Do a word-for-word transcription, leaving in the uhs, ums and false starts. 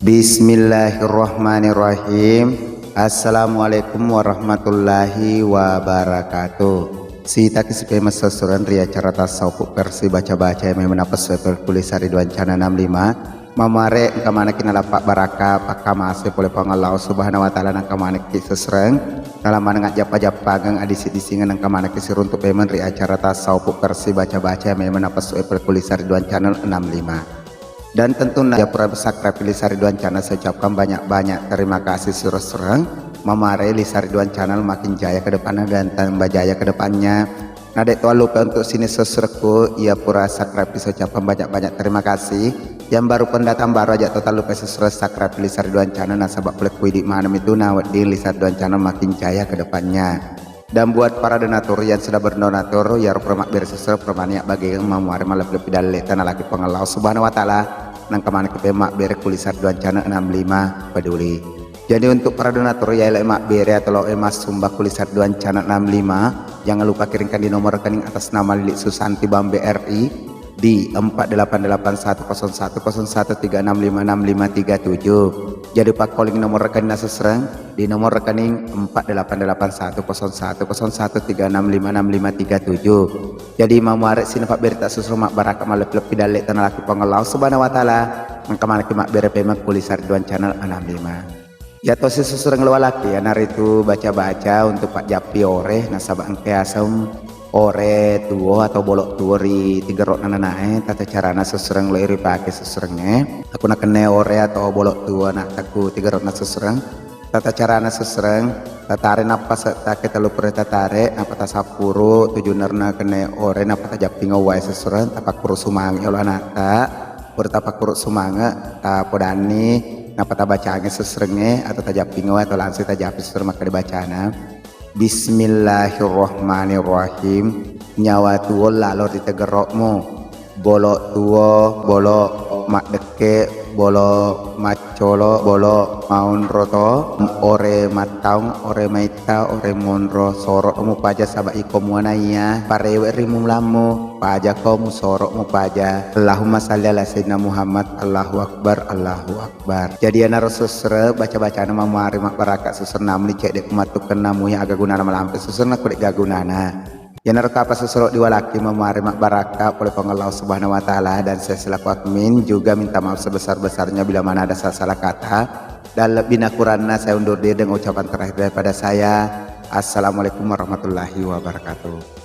Bismillahirrahmanirrahim. Assalamualaikum warahmatullahi wabarakatuh. Sitaki sipemeng sessureng ri acara tasawuf versi baca-baca yang memang napessu kulisari duancana enam lima. Mamare engka manekki nalappa baraka pakkamase pole Puang Allah Subhanahu wa Ta'ala, nengka manekki sessureng nala maneng ajjappa-jappangeng adisi-disingeng, nengka manekki siruntu pemeng ri acara tasawuf versi baca-baca yang memang napessu kulisari duancana enam lima. Dan tentunna ya pura subscribe Lisari Duan Channel, saya ucapkan banyak-banyak terima kasih sessureng. Mamare Lisari Duan Channel makin jaya ke depannya dan tambah jaya ke depannya. Nah, de' to lupa untuk sini sessurekku, ya pura subscribe, saya ucapkan banyak-banyak terima kasih. Yang baru pendatang baru aja to lupa sessureng subscribe Lisari Duan Channel, nasaba pole ku idi maneng itu, nah, wedding Lisari Duan Channel makin jaya ke depannya. Dan buat para donatur yang sudah berdonatur, ya pura mabbere sessureng, pura mani abbagengeng, mamuare malebbi-lebbi dalle' tanalaki Puang Allah Subhanahu wa Ta'ala, nengka manekki pe mabbere kulisari duancana enam lima peduli. Jadi untuk para donatur ya elo mabbere atau lo massumba kulisari duancana enam lima, jangan lupa kirimkan di nomor rekening atas nama Lili Susanti Bambe R I di empat delapan delapan satu kosong satu kosong satu tiga enam lima enam lima tiga tujuh. Jadi pakkoling nomor rekening sessureng di nomor rekening empat delapan delapan satu kosong satu kosong satu tiga enam lima enam lima tiga tujuh. Jadi mamuare sini pabberita sessureng mabbaraka malebbi-lebbi dalle' tanalaki Puang Allah Subhanahu wa Ta'ala, nengka manekki mabbere pemeng kulisari duancana enam lima. Iya tosi sessureng lo walaki, iyanaritu baca-baca untuk pajjappi ore, nasaba engka yaseng ore tuo atau bolo' tuo ri tigero'na nanae, tata carana sessureng lo ripake sessurengnge. Aku nakenna ore atau bolo' tuo na' taku tigero'na sessureng. Tata carana sessureng, tatare nappa settake tellu pura tatare, nappa tasappuru tujunna ro nakenna ore, nappa tajappingeng wae sessureng, tapakkuru sumange' olo ana'ta. Pura tapakkuru sumange', tapodanni, nappa tabacangi sessurengnge atau tajappingeng wae atau langsung tajappi sessureng makkeda bacana. Bismillahirrahmanirrahim. Nyawa tuo lalo ri tigero'mu. Bolo' tuo, bolo' maddekke, bolo' maccolo, bolo' maonro to, ore mattaung, ore maitta, ore monro, soro' mupaja saba' iko muanaiya parewe' ri mulammu. Pajako musoro' mupaja. Allahumma salli ala Sayyidina Muhammad. Allahu Akbar, Allahu Akbar. Jadi iyanaro sessureng baca-bacana mamuare mabbaraka sessureng, namuni cedde' ku mattukkenna muya aga gunana malampe sessureng nakko de' gaga gunana. Iyanaro kapa sessureng diwalaki mamuare mabbaraka pole Puang Allah Subhanahu wa Ta'ala, dan saya selaku admin juga minta maaf sebesar-besarnya bila mana ada salah-salah kata dan lebih na kuranna. Saya undur diri dengan ucapan terakhir daripada saya. Assalamualaikum warahmatullahi wabarakatuh.